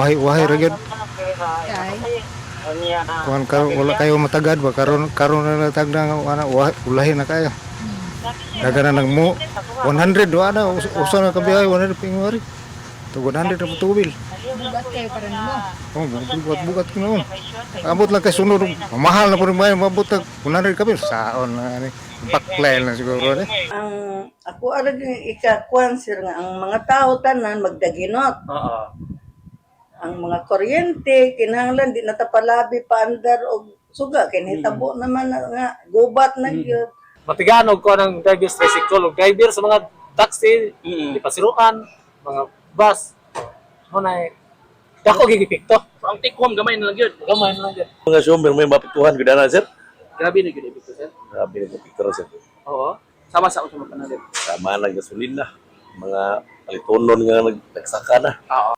Wahi-wahi ra gyud. Kay Kuan ka wala kayo matagad ba karon karon na natag na nga ana wahi ulahi na kayo. Daga na nagmo 100 wa na usa na kabiyahe 100 pingwari. To 100 na tubil. Bugat kayo para nimo. Oh, bugat bugat ko noon. Abot lang kay sunod, mahal na po rin ba, mabot na 100 kami, saon na ani. Baklay lang siguro eh. Ang ako ara gyud ikakuan, sir, nga ang mga tao tanan magdaginot. Ang mga kuryente kinahanglan di na ta palabi paandar og suga kay nahitabo naman na nga gubat na gyud. Matiganog ko ng driver's tricycle o driver sa mga taxi, di pasiruan, mga bus. Mo na eh, dako gigipikto. So, ang take home gamay na lang yun. Gamay na lang yun. Mga syumer may mapiktuhan gud na, sir. Grabe na yun epekto, sir. Grabe na picture, sir. Oo. Sama sa usang panalit. Tama na gasolina, mga palitonon nga nagsaka na. Oo.